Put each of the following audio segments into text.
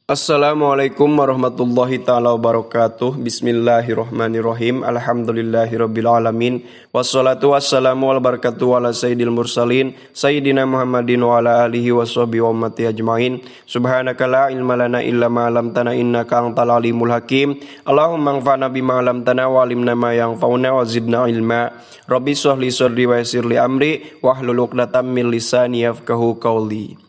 Assalamualaikum warahmatullahi taala wabarakatuh. Bismillahirrahmanirrahim. Alhamdulillahirabbil alamin. Wassalatu wassalamu wal barakatuh ala sayyidil mursalin sayyidina Muhammadin wa ala alihi washabbihi wa ummati ajmain. Subhanaka la ilma lana illa ma 'allamtana innaka antal alimul hakim. Allahumma anfa'na bima 'allamtana wa 'allimna ma yanfa'una wa zidna ilma. Rabbi shrah li sadri wa yassir li amri wahlul 'uqdatam min lisani yafqahu qawli.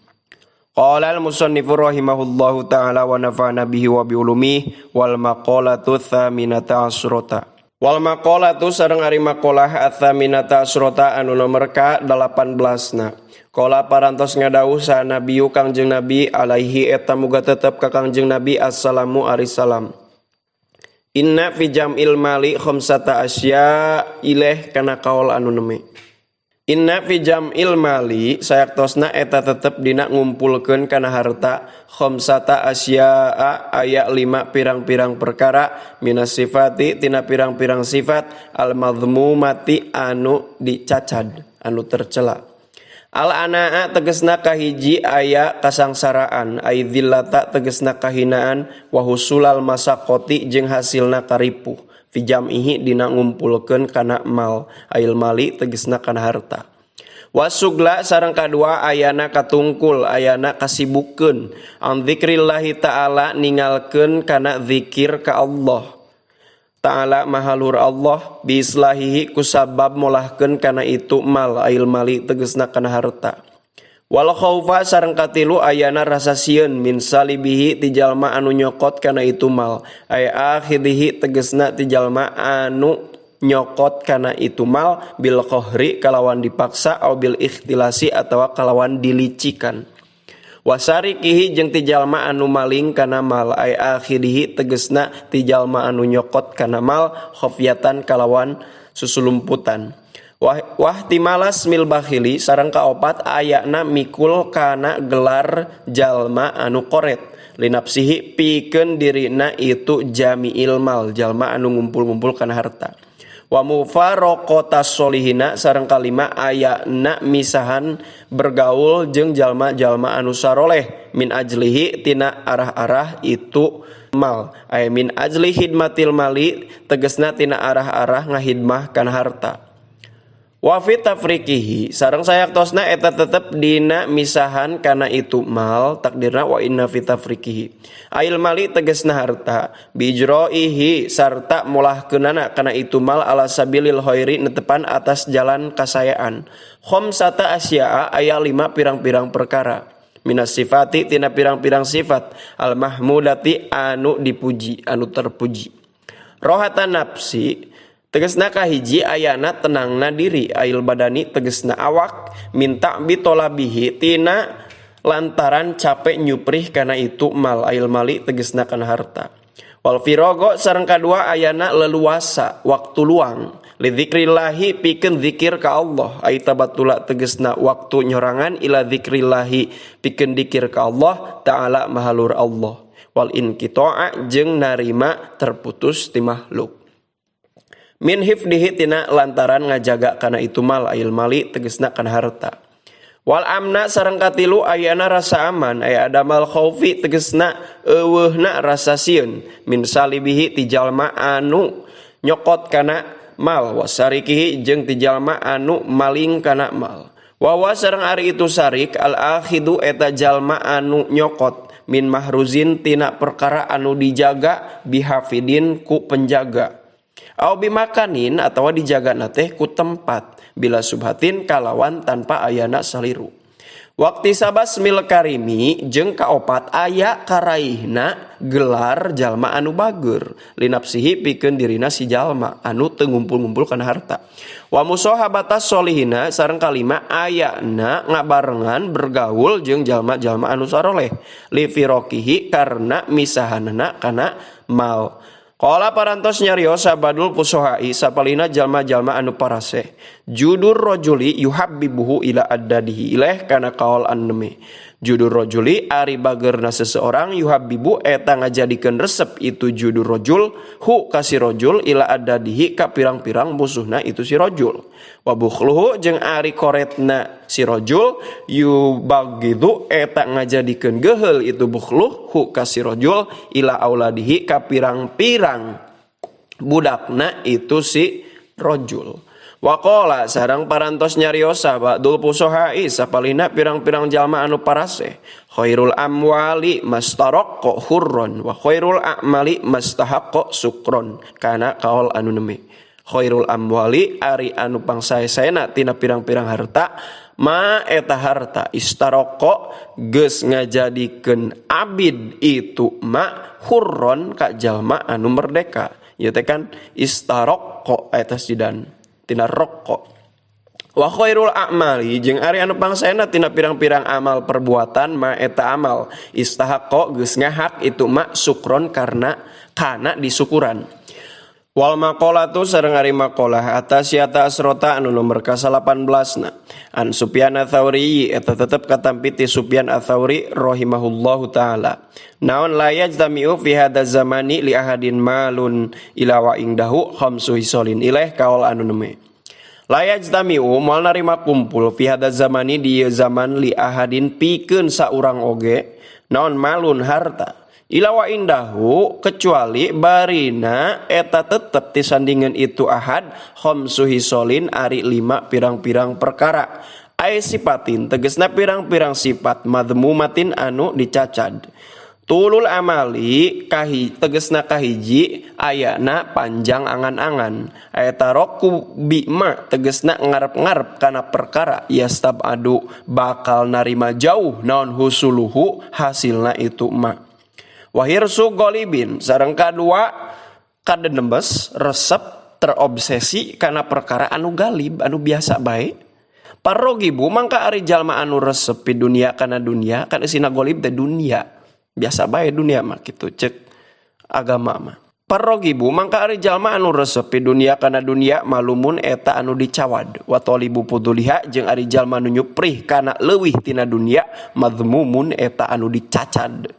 Qala al-musannifu rahimahullahu ta'ala wa nafa'ana bihi wa bi ulumihi wal maqalatu tsaminata asrota. Wal maqalatu sareng ari maqalah atsaminata asrota anu nomor ka 18 na. Qala parantos ngadawuh saha nabiyu Kangjeng Nabi alaihi eta muga tetep ka Kangjeng Nabi assalamu ari salam. Inna fi jam'il mali khamsata asya ileh kana kaol anu neme. Inna fi jam'il mali sayaktosna eta tetep dina ngumpulkeun kana harta khamsata asya'a aya 5 pirang-pirang perkara minas sifati tina pirang-pirang sifat al madhmumati anu dicacad anu tercela. Al anaa tegesna kahiji aya kasangsaraan ai dzillata tegesna kahinaan wa husulal masaqati jeung hasilna karipuh. Fi jam'ihi dina ngumpulkeun kana mal ail mali tegesna kana harta. Wasugla sareng kadua ayana katungkul ayana kasibukeun an dzikrillahi ta'ala ningalkeun kana zikir ka Allah ta'ala mahalur Allah biislahihi kusabab molahkeun kana itu mal ail mali tegesna kana harta. Wal khaufa sareng katilu ayana rasa sieun min salibihi ti jalma anu nyokot kana itu mal ay akhidhihi tegesna ti jalma anu nyokot kana itu mal bil qahri kalawan dipaksa au bil ikhtilasi atawa kalawan dilicikan. Wasarikihi jeung ti jalma anu maling kana mal ay akhidhihi tegesna ti jalma anu nyokot kana mal khafyatan kalawan susulumputan. Wahtimalas mil bakhili sareng kaopat ayana mikul kana gelar jalma anu koret linapsihi pikeun dirina itu jami'il mal jalma anu ngumpul-ngumpul kana harta. Wa mufaraqatas solihina sareng kalima ayana misahan bergaul jeung jalma-jalma anu saroleh min ajlihi tina arah-arah itu mal ay min ajli khidmatil mali tegesna tina arah-arah ngahidmah kana harta. Wa fi tafriqihi sareng sayaktosna eta tetep dina misahan kana itu mal takdirna wa inna fi tafriqihi ail mali tegesna harta bijroihi sarta molahkeunana kana itu mal ala sabilil khairi netepan atas jalan kasayaan. Khamsata asya'a aya 5 pirang-pirang perkara minas sifati tina pirang-pirang sifat al mahmudati anu dipuji anu terpuji. Rohatan nafsi tegesna kahiji ayana tenangna diri ail badani tegesna awak minta bitolabihi tina lantaran capek nyuprih kana itu mal ail mali tegesna kana harta. Wal firogo sareng kadua ayana leluasa waktu luang li dzikrillahi pikeun zikir ka Allah ai tabatula tegesna waktu nyorangan ila dzikrillahi pikeun dikir ka Allah ta'ala mahalur Allah. Wal inqita'a jeung narima terputus ti makhluk. Min hifdihi tina lantaran ngajaga kana itu mal ail mali tegesna kana harta. Wal amna sareng katilu ayana rasa aman aya adamal khaufi tegesna eueuhna rasa sieun min salibihi ti jalma anu nyokot kana mal wasarikihi jeung ti jalma anu maling kana mal. Wa wa sareng ari itu sarik al akhidu eta jalma anu nyokot min mahruzin tina perkara anu dijaga bihafidin ku penjaga. Au bimakanin atawa dijaga teh ku tempat bila subhatin kalawan tanpa ayana saliru. Waktu sabas mil karimi jeung kaopat aya karaihna gelar jalma anu bager linapsihi pikeun dirina si jalma anu teu ngumpul-ngumpul kana harta. Wa musahabatas solihina sareng kalima ayana ngabarengan bergaul jeung jalma-jalma anu saroleh li firokihi karena misahanana kana mal. Qala parantos nyarios sabadul fusohai sapalina jalma-jalma anu paraseh judur rajuli yuhabbibuhu ila addadihi ileh kana kaol anneme. Judur rojuli ari bagerna seseorang yuhabibu eta ngajadikeun resep itu judur rojul hu ka si rojul ila adadihi ka pirang-pirang musuhna itu si rojul. Wa bukhluhu jeung ari koretna si rojul yubagidu eta ngajadikeun geuheul itu bukhluh hu ka si rojul ila auladihi ka pirang-pirang budakna itu si rojul. Waqala sareng parantos nyariosa ba'dul fusohai sapalihna pirang-pirang jalma anu paraseh khairul amwali mastaraqqa hurron wa khairul a'mali mastahaqqa sukron kana kaol anu neme. Khairul amwali ari anu pangsae-saena tina pirang-pirang harta ma eta harta istaraqqa geus ngajadikeun abid itu ma hurron ka jalma anu merdeka. Ieu teh kan istaraqqa eta sidan tina rokok. Wa khairul a'mali jeung ari anu pangsaena tina pirang-pirang amal perbuatan ma eta amal istahaqqa geus ngahak itu ma sukron karena kana disukuran. Wal maqalatu sareng ari maqalah atas yata asrota anu nomor ka-18 na an Sufyan ats-Tsauri eta tetep katampi ti Sufyan ats-Tsauri rahimahullahu taala. Naon la yajtami'u fi hadza zamani li ahadin malun ila wa indahu khamsu hisolin ilaih kaol anu neme. La yajtami'u moal narima kumpul fi hadza zamani di ieu zaman li ahadin pikeun saurang oge naon malun harta ila wa indahu kecuali barina eta tetep tisandingan itu ahad khamsu hisolin ari 5 pirang-pirang perkara ai sipatin tegesna pirang-pirang sifat madmumatin anu dicacad. Tulul amali kahi tegesna kahiji ayana panjang angan-angan eta roku bima tegesna ngarep-ngarep kana perkara yastabadu bakal narima jauh naon husuluhu hasilna itu ma. Wahirsu golibin sareng kadua kadenembes resep terobsesi kana perkara anu galib anu biasa bae. Parrogibu mangka ari jalma anu resep pi dunia kana dunia kan isina golib teh dunia. Biasa bae dunia mah kitu cek agama mah. Parrogibu mangka ari jalma anu resep pi dunia kana dunia malumun eta anu dicawad. Wa talibu fuduliha jeung ari jalma nu nyuprih kana leuwih tina dunia madhmumun eta anu dicacad.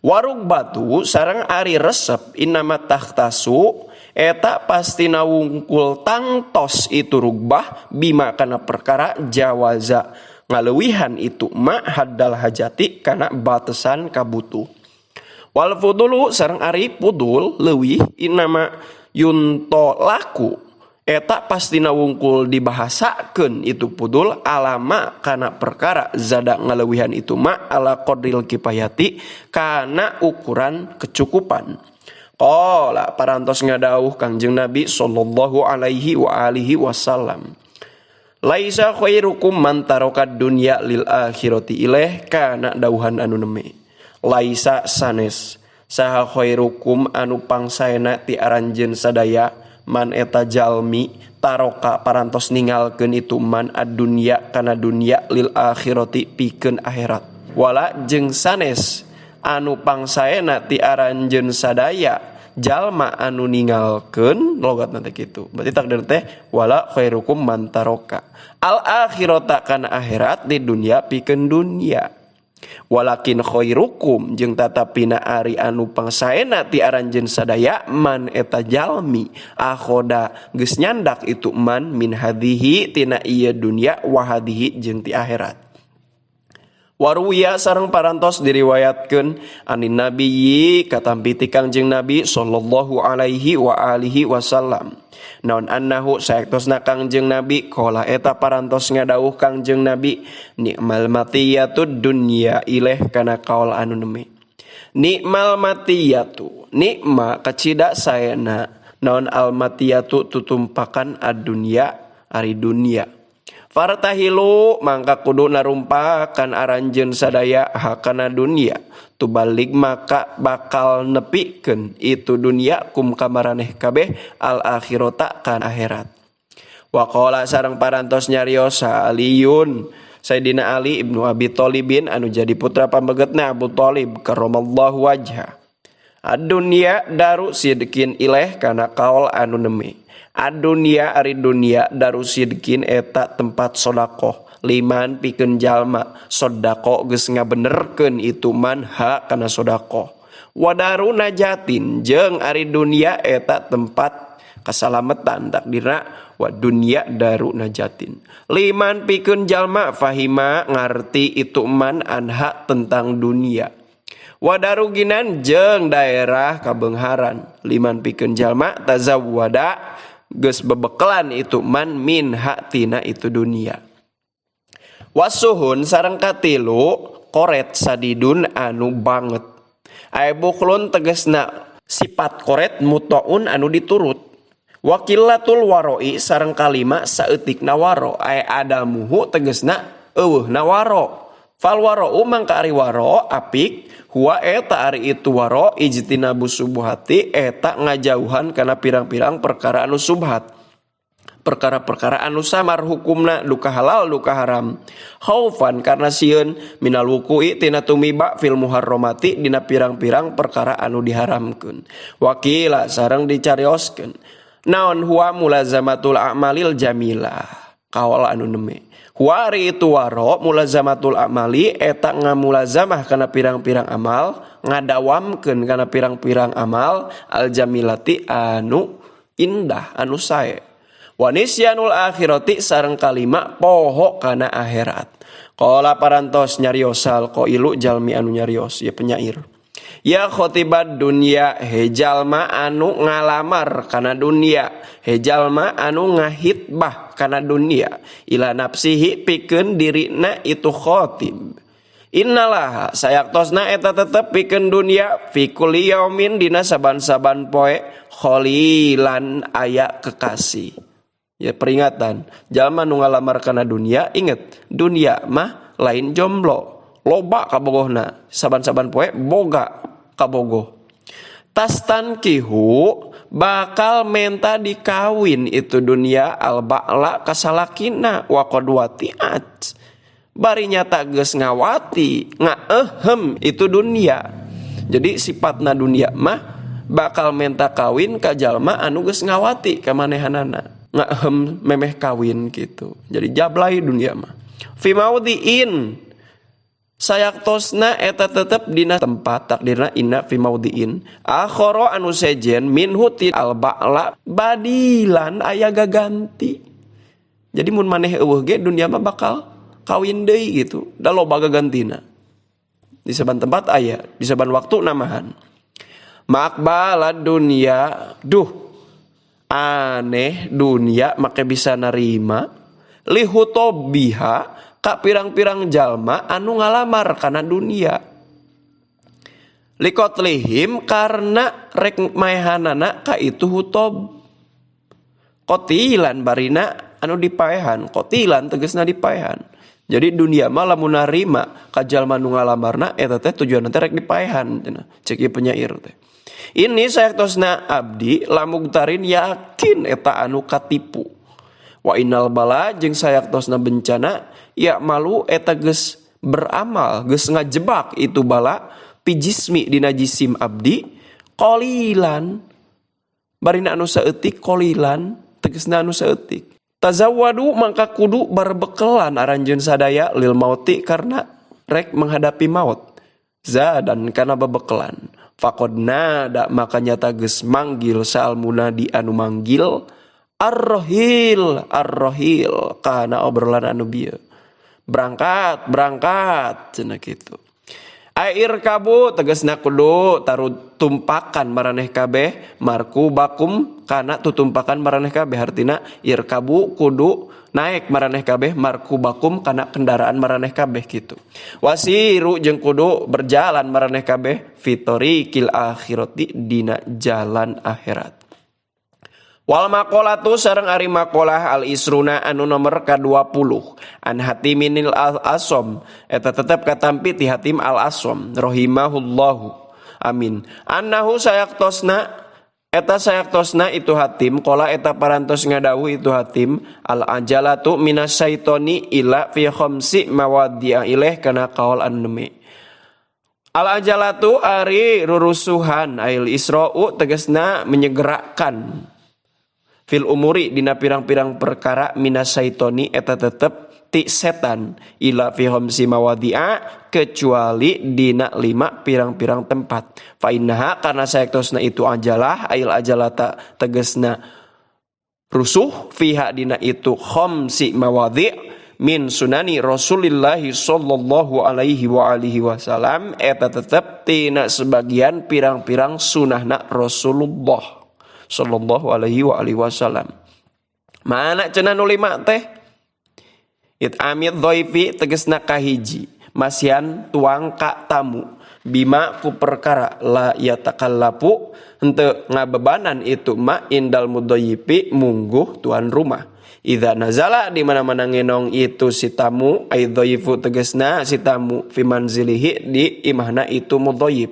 Warug batu sareng ari resep inama takhtasu eta pastina wungkul tangtos itu rugbah bima kana perkara jawaza ngaleuwihan itu ma haddal hajati kana batesan kabutuh. Wal fudulu sareng ari pudul leuwih inama yunto laku eta pastina wungkul dibahasakeun itu pudul alama kana perkara zada ngaleuwihan itu ma ala qadril kifayati kana ukuran kecukupan. Qala parantos ngadauh Kangjeng Nabi sallallahu alaihi wa alihi wasallam laisa khairukum man taraka dunya lil akhirati ilaih kana dauhan anu neme. Laisa sanes saha khairukum anu pangsaena ti aranjeun sadaya man eta jalmi taroka parantos ningalkeun itu man ad-dunya kana dunya lil akhirati pikeun akhirat. Wala jeung sanes anu pangsaena ti aranjeun sadaya jalma anu ningalkeun logatna teh kitu. Berarti takdir teh wala khairukum man taroka al akhirata kana akhirat di dunya pikeun dunya. Walakin khairukum jeung tatapina ari anu pangsaena ti aranjeun sadaya man eta jalmi akhoda geus nyandak itu man min hadhihi tina ieu dunya wa hadhihi jeung ti akhirat. Waruya sareng parantos diriwayatkeun anin nabiyyi katampi ti Kangjeng Nabi sallallahu alaihi wa alihi wasallam. Naon annahu saektosna Kangjeng Nabi qala eta parantos ngadawuh Kangjeng Nabi nikmal matiyatud dunya ileh kana kaol anu neme. Nikmal matiyatu nikma kacida saena naon al matiyatu tutumpakan ad-dunya ari dunya. Fartahilu mangka kudu narumpakan aranjeun sadaya hakana dunia tubalik maka bakal nepikeun itu dunia kum kamaraneh kabeh al akhirata kan akhirat. Wa qala sareng parantos nyariosa Aliyun Sayyidina Ali ibnu Abi Thalibin anu jadi putra pambegetna Abu Thalib karramallahu wajha. Ad-dunya daru sidkin ileh kana kaol anu neme. Adunia ari dunia darusidkin eta tempat sodakoh Liman pikeun jalma sodako geus ngabenerkeun itu man ha kana sodako. Wadaru najatin jeung ari dunia eta tempat kasalamatan takdirna wa dunya daru najatin. Liman pikeun jalma fahima ngarti itu man anha tentang dunia. Wadaru ginan jeung daerah kabeungharan. Liman pikeun jalma tazawwada geus bebekelan itu man min haktina itu dunia. Wasuhun sareng katilu koret sadidun anu banget. Ae buklun tegasna sifat koret mutaun anu diturut. Wakilatul waroi sareng kalima saeutikna waro ae adamuhu tegasna eueuhna waro. Fal warau mangka ari waro apik huwa eta ari itu waro ijtinabu subuhati eta ngajauhan kana pirang-pirang perkara anu subhat. Perkara-perkara anu samar hukumna duka halal duka haram. Khaufan karena sieun minal wuku'i tina tumiba fil muharramati dina pirang-pirang perkara anu diharamkeun. Wakila sareng dicarioskeun naon huwa mulazamatul a'malil jamilah kaol anu neme. Huwa ari itu waro mulazamatul amali eta ngamulazamah kana pirang-pirang amal, ngadawamkeun kana pirang-pirang amal al jamilati anu indah anu sae. Wa nisyanul akhirati sareng kalima poho kana akhirat. Qala parantos nyariosal qailu jalmi anu nyarios ya penyair. Ya khotibat dunya hejalma anu ngalamar kana dunia, hejalma anu ngahitbah kana dunia, ila nafsihi pikeun dirina itu khotib. Innalaha sayaktosna eta tetep pikeun dunia fi kulli yaumin dina saban-saban poe khalilan aya kekasih. Ya peringatan, jalma nu ngalamar kana dunia inget, dunia mah lain jomblo, loba kabogohna, saban-saban poe boga kabogoh. Tastankihu bakal menta dikawin itu dunia al-ba'la kasalakina wa qadwatiat. Bari nyata geus ngawati, ngaehem itu dunia. Jadi sifatna dunia mah bakal menta kawin ka jalma anu geus ngawati ka manehanana. Ngaehem memeh kawin gitu. Jadi jablay dunia mah. Fi maudhi'in sayaktosna eta tetep dina tempat takdirna inna fi maudhi'in akhara anu sejen minhu ti al-ba'la badilan aya gaganti. Jadi mun maneh eueuh ge dunia mah bakal kawin deui gitu. Da loba gagantina. Di saban tempat aya, di saban waktu namahan. Maqbala dunya, duh aneh dunia make bisa narima lihutobiha ka pirang-pirang jalma anu ngalamar kana dunia. Likotlihim karena rek maehanana ka itu hutob. Kotilan barina anu dipaehan, kotilan tegasna dipaehan. Jadi dunia mah lamun narima ka jalma nu ngalamarna eta teh tujuanna teh rek dipaehan cenah. Cek ieu penyair teh. Ini sayaktosna abdi lamugtarin yakin eta anu katipu. Wa innal bala jeung sayaktosna bencana ya malu eta geus beramal, geus ngajebak itu bala pijismi dina jisim abdi qalilan barina anu saeutik qalilan tegasna anu saeutik. Tazawwadu mangka kudu barbekelan aranjeun sadaya lil mauti karena rek menghadapi maut. Zadan kana bebekelan. Faqad nada maka nyata geus manggil sal munadi anu manggil ar-rohil ar-rohil kana obrolan anu bieu. Berangkat berangkat cenah kitu. Air kabu tegasna kudu taruh tumpakan maraneh kabeh marku bakum kana tutumpakan maraneh kabeh hartina irkabu kudu naik maraneh kabeh marku bakum kana kendaraan maraneh kabeh kitu. Wasiru jeung kudu berjalan maraneh kabeh fitorikil akhirati dina jalan akhirat. Wal maqalatu sareng ari maqalah al isruna anu nomor ka-20 an Hatiminil al Asom eta tetep katampi ti Hatim al Asom rahimahullahu amin annahu sayaktosna eta sayaktosna itu Hatim qala eta parantos ngadawuh itu Hatim al ajalatu minasyaitoni ila fi khamsi mawadhi'a ilaih kana kaol anu neme. Al ajalatu ari rurusuhan ail isra'u tegasna menyegerakan fil umuri dina pirang-pirang perkara minasyaitoni eta tetep ti setan ila fi khamsi mawadhi'a kecuali dina 5 pirang-pirang tempat. Fa innaha karena saektosna itu ajalah ail ajalata tegesna rusuh fiha dina itu khamsi mawadhi' min sunani Rasulillahi sallallahu alaihi wa alihi wasallam eta tetep tina sebagian pirang-pirang sunahna Rasulullah sallallahu alaihi wa alihi wasallam. Mana cenah nu 5 teh? It'amid dhaifi tegesna kahiji masihan tuang ka tamu bima ku perkara la yatakallafu henteu ngabebanan itu ma indal mudayyifi mungguh tuan rumah. Idza nazala di mana-mana ngenong itu si tamu ai dhaifu tegesna si tamu fi manzilihi di imahna itu mudayyib.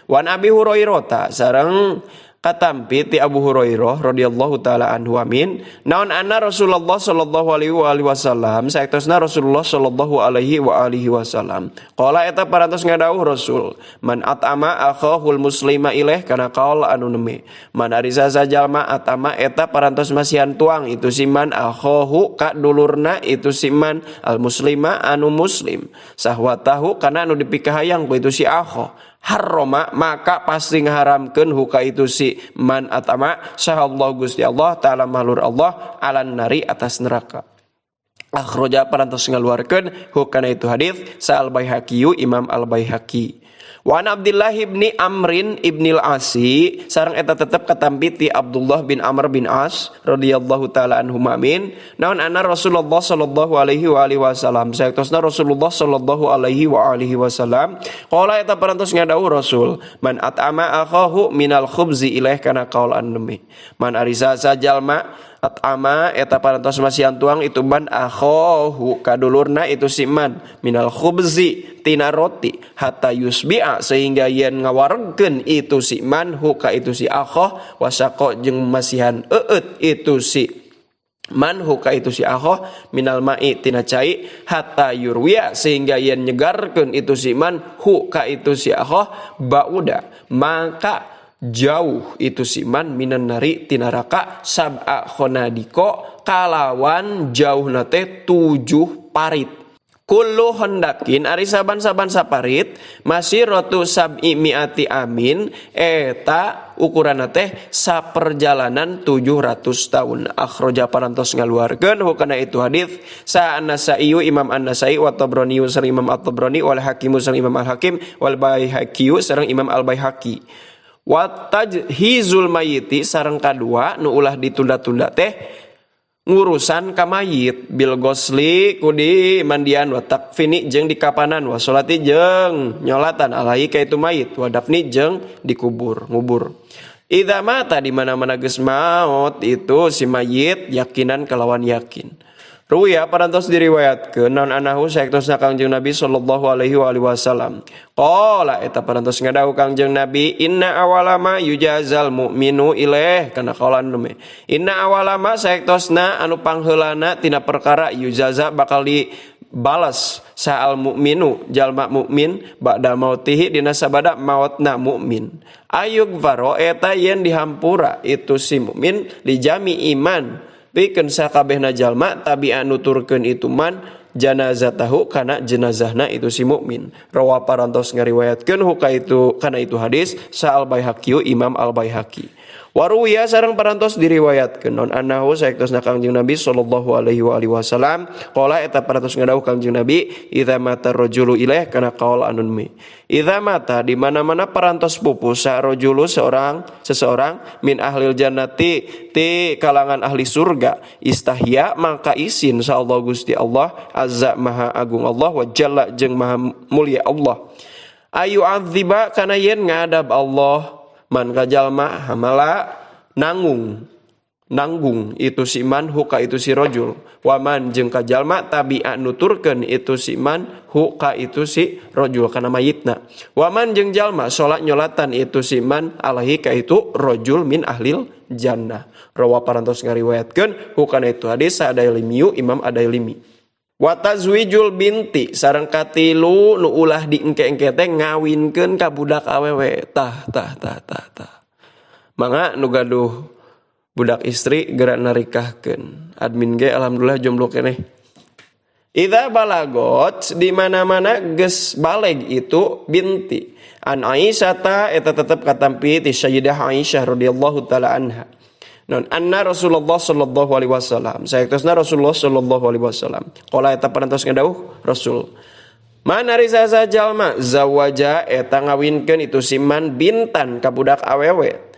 Wan Abi Hurairah sareng katampi ti Abu Hurairah radhiyallahu taala anhu amin naon anna Rasulullah sallallahu alaihi wa alihi wasallam saektosna Rasulullah sallallahu alaihi wa alihi wasallam qala eta parantos ngadawuh Rasul man at'ama akhahul muslima ilaih kana qaul anu neme man ari sajalma at'ama eta parantos masihan tuang itu si man akhahu ka dulurna itu si man al muslima anu muslim sahwatahu kana anu dipikahayang ku itu si akho harroma maka pasti ngaharamkeun huka itu si man atama sahallahu Gusti Allah taala mahlur Allah alan nari atas neraka. Akhraja parantos ngaluarkeun hukana itu hadis sa Al Baihaqi Imam Al Baihaqi. Wa an Abdullah ibni Amrin ibnil Asi sareng eta tetep katampi ti Abdullah bin Amr bin As radhiyallahu taala anhum amin naon anna Rasulullah sallallahu alaihi wa alihi wasallam saektosna Rasulullah sallallahu alaihi wa alihi wasallam qala eta parantos ngadawuh Rasul man at'ama akhahu minal khubzi ilaih kana qaul annemi man ari sajalma at'ama eta parantos masihan tuang itu man akhahu kadulurna itu si man minal khubzi tina roti hatta yusbi'a sehingga yen ngawaregkeun itu si man huka itu si akhoh wasaqo jeung masihan eueut itu si man huka itu si akhoh minal ma'i tina cai hatta yurwiya sehingga yen nyegarkeun itu si man huka itu si akhoh bauda maka jauh itu si man minan nari tina neraka sab'a khonadiko kalawan jauhna teh 7 parit. Kullu hondakin ari saban-saban saparit masiratu sab'i mi'ati amin eta ukuranna teh saperjalanan 700 tahun. Akhraja parantos ngaluarkeun hukana itu hadis sa An-Nasa'i Imam An-Nasa'i wa Tabrani sareng Imam At-Tabrani wal Hakim sareng Imam Al-Hakim wal Baihaqi sareng Imam Al-Baihaqi. Wa tajhizul mayiti sareng kadua nu ulah ditunda-tunda teh ngurusan ka mayit bil gosli ku di mandian wa takfini jeung dikapanan wa salati jeung nyolatan alaihi ka itu mayit wa dafni jeung dikubur ngubur. Idza mata di mana-mana geus maot itu si mayit yakinan kalawan yakin. Ruya parantos diriwayatkeun naon anahu saektosna Kangjeng Nabi sallallahu alaihi wa alihi wasallam. Qala eta parantos ngadawuh Kangjeng Nabi inna awalama yujazal mu'minu ilaih kana kaulan lume. Inna awalama saektosna anu pangheulana tina perkara yujaza bakal dibalas saal mukminu jalma mukmin ba'da mautihi dina sabada maotna mukmin. Ayug faro eta yen dihampura itu si mukmin lijami iman pikeun sakabehna jalma tabi'a nuturkeun itu man janazatahu kana jenazahna itu si mukmin. Rawa parantos ngariwayatkeun huka itu kana itu hadis sa Al Baihaqi Imam Al Baihaqi. Waruwiya sareng parantos diriwayatkeun non annahu saektosna Kangjeng Nabi sallallahu alaihi wa alihi wasallam qala eta parantos ngadawuh Kangjeng Nabi idza mata rajulu ilaih kana qaul anun mi. Idza mata di mana-mana parantos pupus sa rajulu seseorang min ahlil jannati ti kalangan ahli surga istahya maka isin sa Allah Gusti Allah azza maha agung Allah wa jalla jeung maha mulia Allah ayu adziba kana yen ngadab Allah man kajalma hamala nanggung itu si man huka itu si rojul waman jeung kajalma tabi'a nuturkeun itu si man huka itu si rojul kana mayitna waman jeung jalma salat nyolatan itu si man alaihi ka itu rojul min ahlil jannah. Rawa parantos ngariwayatkeun hukana itu hadis Adailimiyu Imam Adailimi. Wa tazwijul binti sareng katilu nu ulah diengke-engke teh ngawinkeun ka budak awewe tah tah tah tah tah. Mangga nu gaduh budak istri geura narikahkeun. Admin ge alhamdulillah jomblo keneh. Idza balagot di mana-mana geus baleg itu binti. An Aisyah ta eta tetep katampi ti Sayyidah Aisyah radhiyallahu taala anha. Non anna Rasulullah sallallahu alaihi wasallam. Saektosna Rasulullah sallallahu alaihi wasallam. Qala eta parantos ngadawuh Rasul. Man ari saha jalma zawaja eta ngawinkeun itu siman bintan ka budak awewe.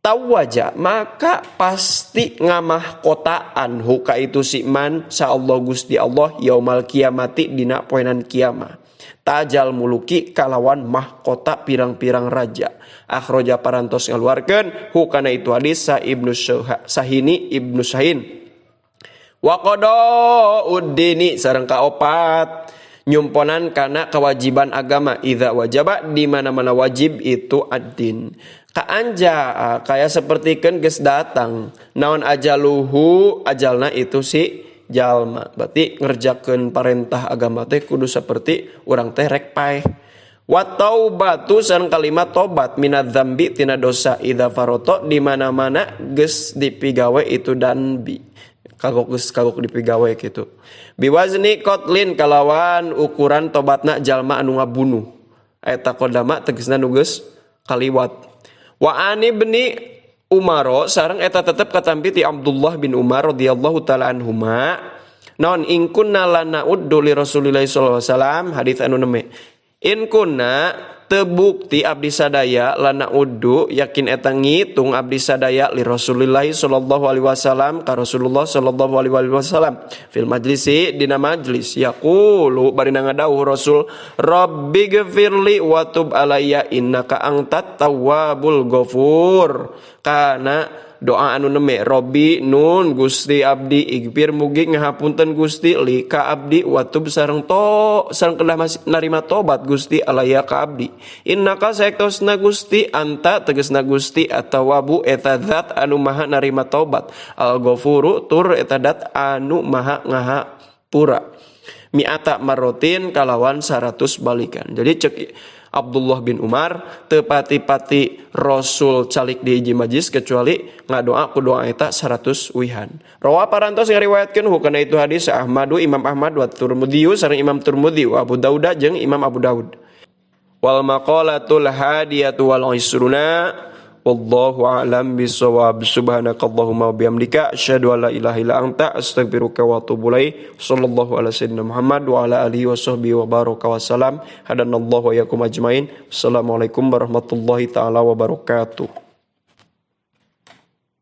Tawaja maka pasti ngamah kotaan huka itu siman sa Allah Gusti Allah yaumal kiamati dina poenan kiamah. Tajal muluki kalawan mahkota pirang-pirang raja. Akhroja parantos ngaluarkeun hukana itu hadis sa Ibnu Sahini Ibnu Sahin. Wa qada'uddini sareng kaopat nyumponan kana kewajiban agama idza wajaba di mana-mana wajib itu ad-din. Kaanja kaya sapertikeun geus datang naon ajaluhu ajalna itu si jalma. Berarti ngerjakeun parentah agama teh kudu seperti urang teh rek paeh. Wa taubatu sareng kalimat tobat minadz dzambi tina dosa idza faroto di mana-mana geus dipigawe itu danbi. Kagok geus kagok dipigawe kitu. Biwazni kotlin kalawan ukuran tobatna jalma anu ngabunuh. Eta qodama tegesna nu geus kaliwat. Wa ani bni Umar sareng eta tetep katampi ti Abdullah bin Umar radhiyallahu taala anhuma. Naon in kunna lana'uddu li Rasulillah sallallahu alaihi wasallam hadis anu neme. In kunna tebukti abdi sadaya lana'uddu yakin eta ngitung abdi sadaya li Rasulillah sallallahu alaihi wasallam ka Rasulullah sallallahu alaihi wasallam fil majlisi dina majlis yaqulu bari ngadawuh Rasul Rabbi gfirli wa tub alayya innaka antat tawwabul ghafur. Kana doa anu neme Robbi nun Gusti abdi igfir mugi ngahapunten Gusti li ka abdi watub sareng to sareng kedah masih narima tobat Gusti alaya ka abdi innaka saektosna Gusti anta tegesna Gusti atawabu eta zat anu maha narima tobat al ghafuru tur eta dat anu maha ngahapura mi'ata marrotin kalawan 100 balikan. Jadi cek Abdullah bin Umar tepati-pati Rasul calik di hiji majlis kecuali ngadoa ku doa eta 100 wihan. Rawa parantos ngariwayatkeun hukana itu hadis Ahmadu Imam Ahmad wa Tirmidzi sareng Imam Tirmidzi wa Abu Dawud jeung Imam Abu Dawud. Wal maqalatul hadiyatu wal isruna wallahu a'lam bissawab. Subhanakallahumma wa bihamdika asyhadu an la ilaha illa anta astaghfiruka wa atubu ilaik. Sallallahu ala sayyidina Muhammad wa ala alihi wa sahbihi wa baraka wa salam. Hadanallahu wa iyyakum ajmain. Assalamualaikum warahmatullahi taala wabarakatuh.